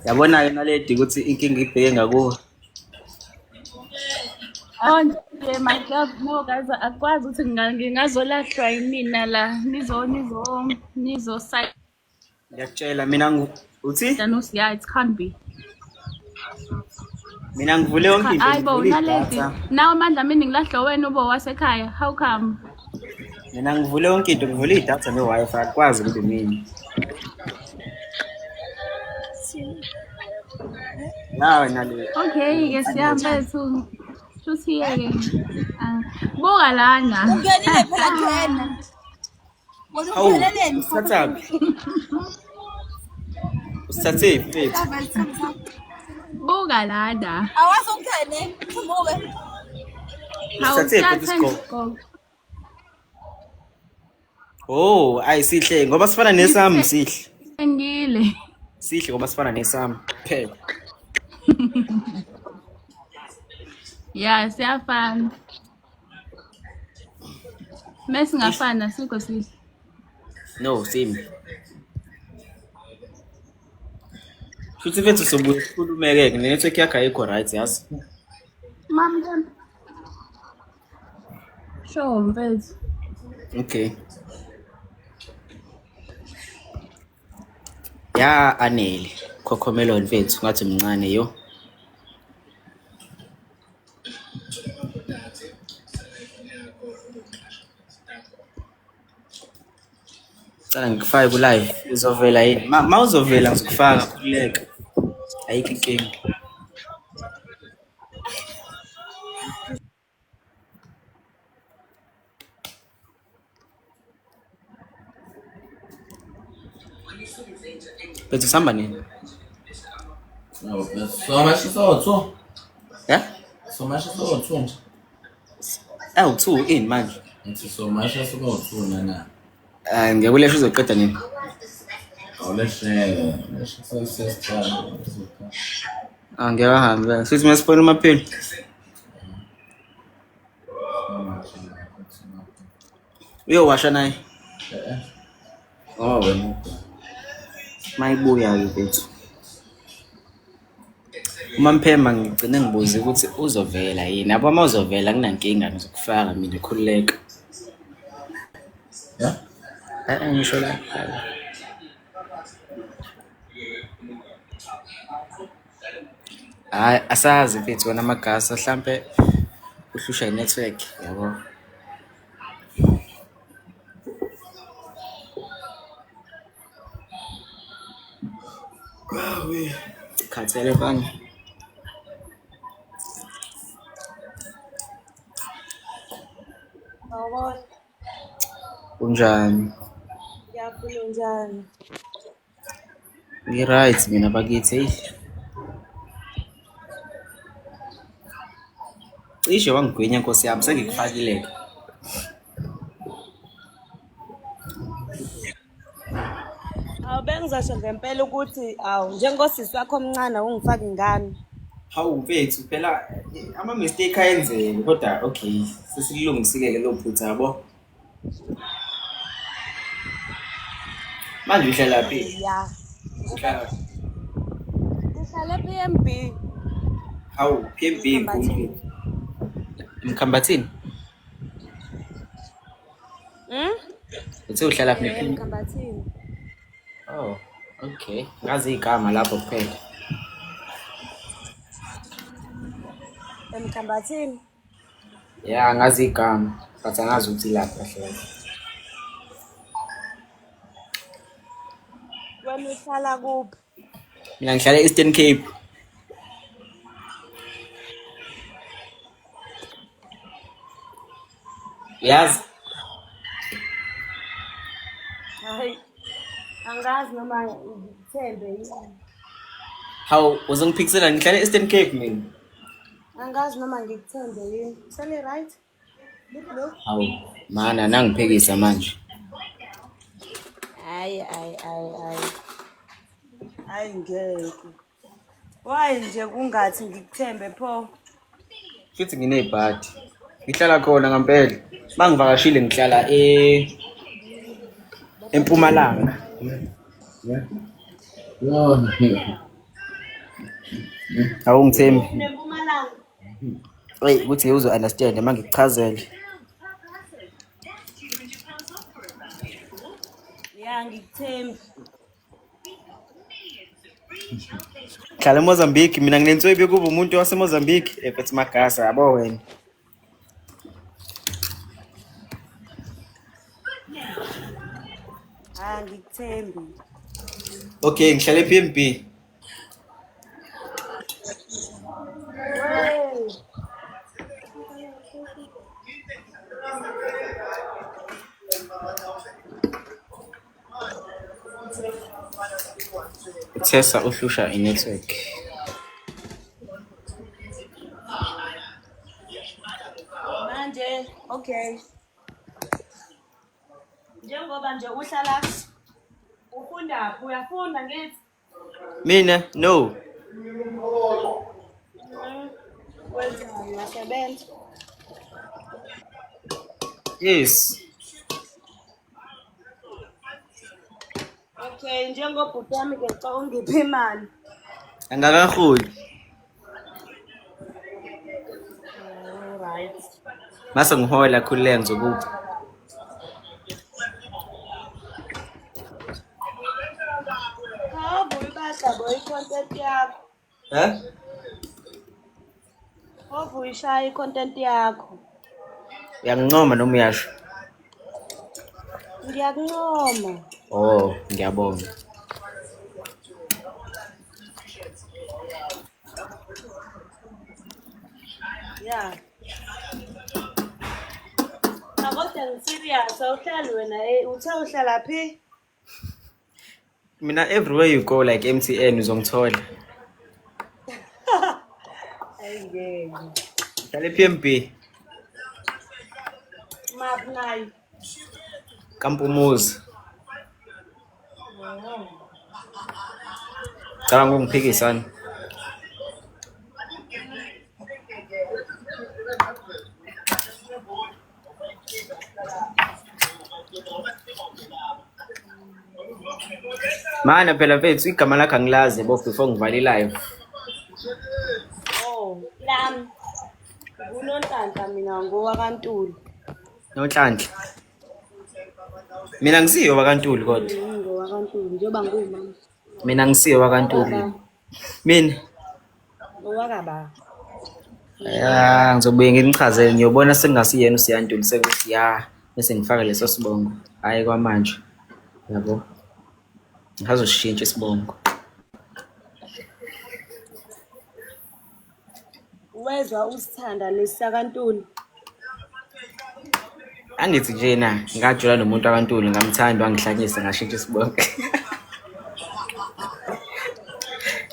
Speaker 1: Yabona-ke naledi ukuthi inkinga ibheke ngakuwe.
Speaker 3: Oh nje my love, no guys, akwazi ukuthi ngingazolahlwa yimina la. Nizo nizo nizo side
Speaker 1: Ngiyakutshela mina uthi
Speaker 3: yeah, it can't be.
Speaker 1: Mina ngivule yonke into.
Speaker 3: Hayi bo, naledi. Nawe Mandla mina ngilahlwa wena ubo wasekhaya. How come?
Speaker 1: Mina ngivule yonke into, ngivule idatha ne-Wi-Fi, akukwazi kube mina. Nawe nale.
Speaker 3: Okay, ke siyambethu. Shuthi yeke. Buka lana.
Speaker 5: Ungenile phela ngena. Wena
Speaker 1: Hawu,
Speaker 5: ungeneleni?
Speaker 1: usithathaphi? Usithathephi mfethu?
Speaker 3: Buka lana.
Speaker 5: Awazi ungene, phumuke.
Speaker 1: Usithathephi mfethu isigqoko? Oh, ayi sihle ngoba sifana nesami sihle.
Speaker 3: Ngile.
Speaker 1: Sihle ngoba sifana nesami kuphela.
Speaker 3: Yeah, siyafana. Mesingafana sikho sihle.
Speaker 1: No, simi. Futhi mfethu sobuye sikhulume-ke ne-network yakho ayikho right yazi.
Speaker 3: Mama. Sure, mfethu.
Speaker 1: Okay. Ya anele. Cocomelon mfethu ngathi mncane yo. Cela ngikufake ku live uzovela yini? Ma uzovela ngizokufaka khululeka. Ayikho inkinga. Mfethu sihamba nini?
Speaker 2: So so
Speaker 1: Yeah?
Speaker 2: So masha so two nje.
Speaker 1: Awu 2 ini manje?
Speaker 2: Ngithi so masha so two nana.
Speaker 1: Ah ngiyakulesha uzoqeda nini?
Speaker 2: Awuleshele. Lesha sesicala.
Speaker 1: Ah ngiyahamba. Sithi masifona umaphilo. Uyowasha naye. Oh wena. Mayibuya ke mfethu. Umamphema ngigcine ngibuze ukuthi uzovela yini. Yabo uma uzovela kunankinga ngizokufaka mina khululeka.
Speaker 2: Yeah?
Speaker 1: Eh ngisho la. Hayi asazi mfethu wena amagasa mhlambe uhlushwa i-network yabo. Khathele mfana.
Speaker 6: Sawubona.
Speaker 1: Kunjani?
Speaker 6: Ngiyaphila unjani?
Speaker 1: Ngi-right mina bakithi eyi. Cishe wangigwinya nkosi yami sengikufakile.
Speaker 6: Awu bengizosho ngempela ukuthi awu njengosisi wakho omncane awungifaki ingane.
Speaker 1: Hawu mfethu phela ama-mistake ayenzeka kodwa okay sesilungisile-ke lo phutha yabo. Manje uhlalaphi?
Speaker 6: Ya.
Speaker 1: Uhlalaphi?
Speaker 6: Ngihlala e-PMB.
Speaker 1: Hawu PMB
Speaker 6: Emkhambathini.
Speaker 1: kuphi? Emkhambathini?
Speaker 6: Hmm?
Speaker 1: Uthe uhlalaphi
Speaker 6: Eh,
Speaker 1: ne-PMB?
Speaker 6: Emkhambathini.
Speaker 1: Oh, okay. Ngazi igama lapho kuphela.
Speaker 6: Emkhambathini.
Speaker 1: Ya, ngazi igama, but angazi ukuthi ilaphi kahle kahle.
Speaker 6: Wena uhlala kuphi?
Speaker 1: Mina ngihlala e-Eastern Cape. Yazi?
Speaker 6: Hayi. Angazi noma ngikuthembe yini.
Speaker 1: Hawu, uzongiphikisela ngihlala e-Eastern Cape mina.
Speaker 6: Angazi noma ngikuthembe yini. Sele right? Look.
Speaker 1: Hawu, mana nangiphikisa manje.
Speaker 6: Hayi hayi hayi hayi. Hayi ngeke. Why nje kungathi ngikuthembe pho?
Speaker 1: Futhi nginebhadi. Ngihlala khona ngempela. Mangivakashile ngihlala e eMpumalanga.
Speaker 2: Yo.
Speaker 1: Awungithembi.
Speaker 6: Nempumalanga.
Speaker 1: Eyi ukuthi uzo understand uma ngikuchazele.
Speaker 6: Ya ngikuthembi.
Speaker 1: Ngihlala eMozambique mina nginenswebu yokuba umuntu waseMozambique. Eh mfethu Magasa yabo wena.
Speaker 6: Hayi ngikuthembi.
Speaker 1: Okay, ngihlala e-PMB.
Speaker 6: Wey.
Speaker 1: Tessa uhlusha i-network.
Speaker 6: Manje okay. Njengoba nje uhlala ufunda uyafunda ngithi
Speaker 1: Mina no.
Speaker 6: wenzani uyasebenza.
Speaker 1: Yes.
Speaker 6: Okay, njengobhuti wami ke xa ungiphe imali.
Speaker 1: Angakaholi.
Speaker 6: Alright.
Speaker 1: Mase ngihola khululeka ngizokupha.
Speaker 6: Hawu ibahla bo i-content yakho.
Speaker 1: Eh?
Speaker 6: Hope uyishaya i-content yakho.
Speaker 1: Uyangincoma noma uyasho?
Speaker 6: Ngiyakuncoma.
Speaker 1: Oh, ngiyabonga.
Speaker 6: Yeah. Cha kodwa ngi-serious awuhlali wena uthe uhlala phi?
Speaker 1: Mina everywhere you go like MTN uzongithola.
Speaker 6: Hayi ngeke.
Speaker 1: Ngihlala e-PMB
Speaker 6: Maphi nayo?
Speaker 1: kaMpumuzi. Cabanga ungiphikisana. Mana phela mfethu igama lakho angilazi yabo before ngivale live.
Speaker 6: Oh, lami. Ngunonhlanhla mina ngowakaNtuli.
Speaker 1: Nonhlanhla. Mina ngisiyo wakaNtuli kodwa.
Speaker 6: NgowakaNtuli njengoba ngiwumama.
Speaker 1: Mina ngisiyo wakaNtuli. Mina
Speaker 6: Owakaba.
Speaker 1: ya ngizobuye nginichazele ngiyobona sengingasiyena uSiyantuli sekuthi ya bese ngifaka leso sibongo. Hayi kwamanje. Yabo. Ngisazoshintsha isibongo.
Speaker 6: Wezwa usithanda lesi sakaNtuli.
Speaker 1: Angithi nje na ngajula nomuntu akaNtuli ngamthanda wangihlanyisa ngashintsha isibongo.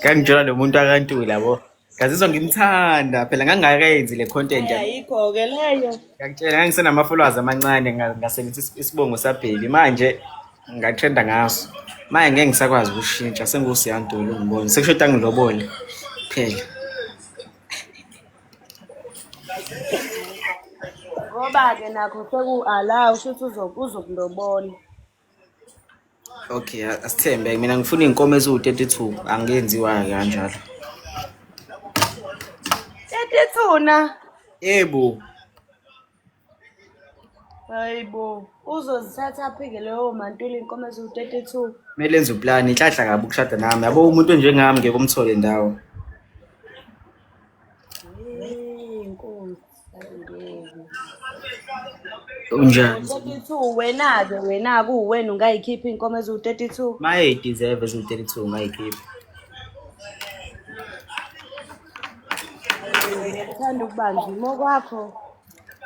Speaker 1: Ngangijula nomuntu akaNtuli yabo. Ngazizwa ngimthanda phela ngangakayenzi le content yabo.
Speaker 6: Ayikho-ke leyo.
Speaker 1: Ngiyakutshela ngangisenama-followers amancane ngasebenzisa isibongo saBheki manje ngatrenda ngaso. Manje ngeke ngisakwazi ukushintsha senguSiyantuli ungibona. Sekushoda ngilobole phela.
Speaker 6: Ngoba-ke nakho seku-allow shuthi uzokulobola.
Speaker 1: Okay, asithembe mina ngifuna iy'nkomo eziwu-32 angenziwa-ke kanjalo.
Speaker 6: 32 na?
Speaker 1: Yebo.
Speaker 6: Hayibo, uzozithatha phi-ke leyo mantuli iy'nkomo eziwu-32?
Speaker 1: Kumele enze uplani inhlanhla kabi ukushada nami. Yabo umuntu onjengami ngeke umthole ndawo.
Speaker 6: Hey, Nkosi, angeke.
Speaker 1: Unjani?
Speaker 6: 32 wena-ke wena-ke uwena ungayikhipha iy'nkomo eziwu-32?
Speaker 1: Maye deserve eziwu-32 ungayikhipha.
Speaker 6: Ngiyakuthanda ukuba nzima okwakho.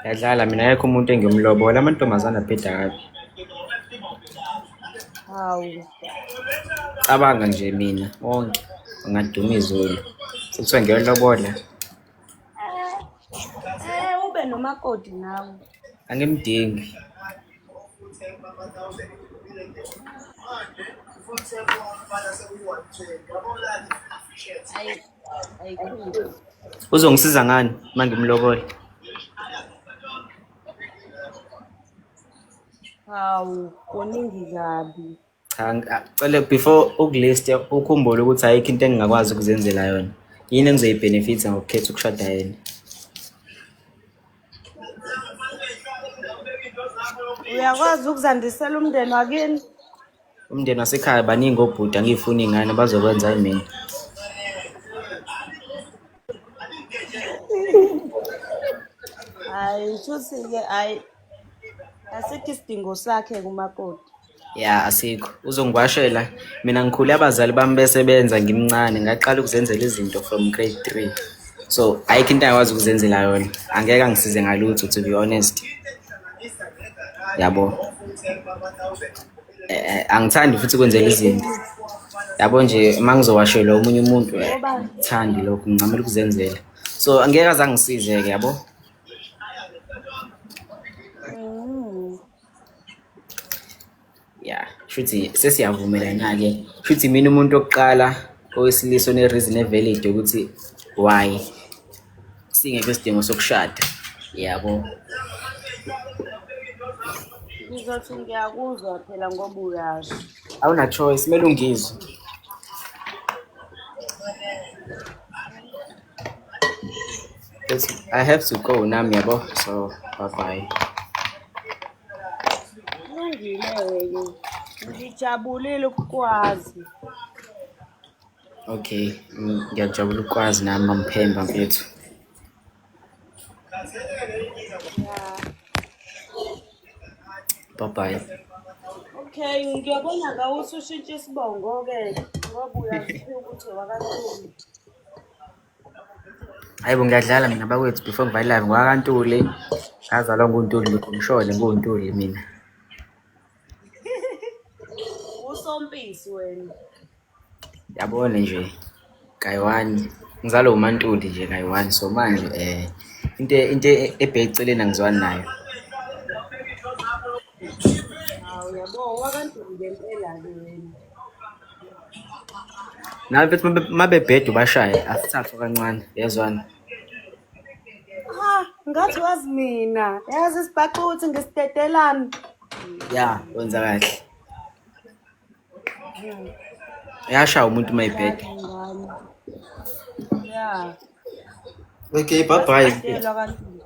Speaker 1: Yadlala mina akekho umuntu engimlobola amantombazane abheda kabi.
Speaker 6: Hawu.
Speaker 1: Cabanga nje mina wonke. Ungaduma izulu. Sekuthiwa ngiyolobola.
Speaker 6: Eh, ube nomakoti nawe.
Speaker 1: Angimdingi.
Speaker 3: Ayi, ayikhulu.
Speaker 1: Uzongisiza ngani uma ngimlobola?
Speaker 6: Hawu, kuningi kabi.
Speaker 1: Cha, cela before ukulist ukhumbule ukuthi ayikho into engingakwazi ukuzenzela yona. Yini engizoyibhenefitha ngokukhetha ukushada yena?
Speaker 6: Uyakwazi ukuzandisela umndeni wakini?
Speaker 1: Umndeni wasekhaya baningi obhuti, angiyifuni iy'ngane bazokwenza yini mina.
Speaker 6: Hayi, shuthi-ke hhayi asikho isidingo sakhe kumakoti.
Speaker 1: Ya asikho. Uzongiwashela. Mina ngikhule abazali bami besebenza ngimncane, ngaqala ukuzenzela izinto from grade 3. So ayikho into angikwazi ukuzenzela yona. Angeke angisize ngalutho to be honest. Yabo. Angithandi futhi ukwenzela izinto. Yabo nje uma ngizowashelwa omunye umuntu angithandi lokho, ngincamela ukuzenzela. So angeke aze angisize-ke yabo. Ya, shuthi sesiyavumelana-ke. Shuthi mina umuntu wokuqala owesilisa one-reason e-valid yokuthi why singekho isidingo sokushada. Yabo.
Speaker 6: Ngizothi ngiyakuzwa phela ngoba uyasho.
Speaker 1: Awuna choice, kumele ungizwe. I have to go nami yabo, so bye bye.
Speaker 6: Kulungile-ke. Ngijabulile ukukwazi.
Speaker 1: Okay, ngiyajabula ukukwazi nami Mamphemba mfethu. Bye bye.
Speaker 6: Okay, ngiyabona ngawe usushintsha isibongo-ke ngoba uyaziwa ukuthi wakaNtuli.
Speaker 1: Hayi bo ngiyadlala mina bakwethu before ngivale live ngwakaNtuli. Ngazalwa nguNtuli ngishone nguNtuli mina.
Speaker 6: Usompisi wena.
Speaker 1: Yabona nje kayi-one ngizalwa uMaNtuli nje kayi-one so manje into ebheke eceleni angizwani nayo.
Speaker 6: Hawu yabo wakaNtuli ngempela-ke wena.
Speaker 1: Nawe mfethu mabebheda ubashaye asithathwe kancane yezwana.
Speaker 6: Ha, ngathi wazi mina. Yazi isibhaxu ukuthi ngisidedelani.
Speaker 1: Ya, wenza kahle. Yashaya umuntu uma ebheda.
Speaker 6: Ya.
Speaker 1: Okay, bye bye.
Speaker 6: Sidedelwa kaNtuli.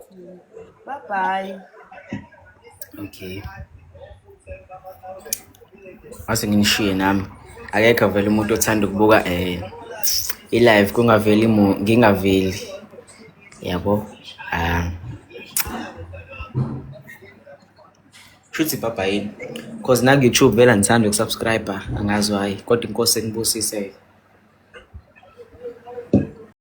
Speaker 6: Bye bye.
Speaker 1: Okay. Ase nginishiye nami. Akekho vele umuntu othanda ukubuka i-live kungaveli ngingaveli. Yabo. Shuthi bye bye yini? Cause na YouTube vele angithandi ukusubscribe angazi why kodwa inkosi engibusise.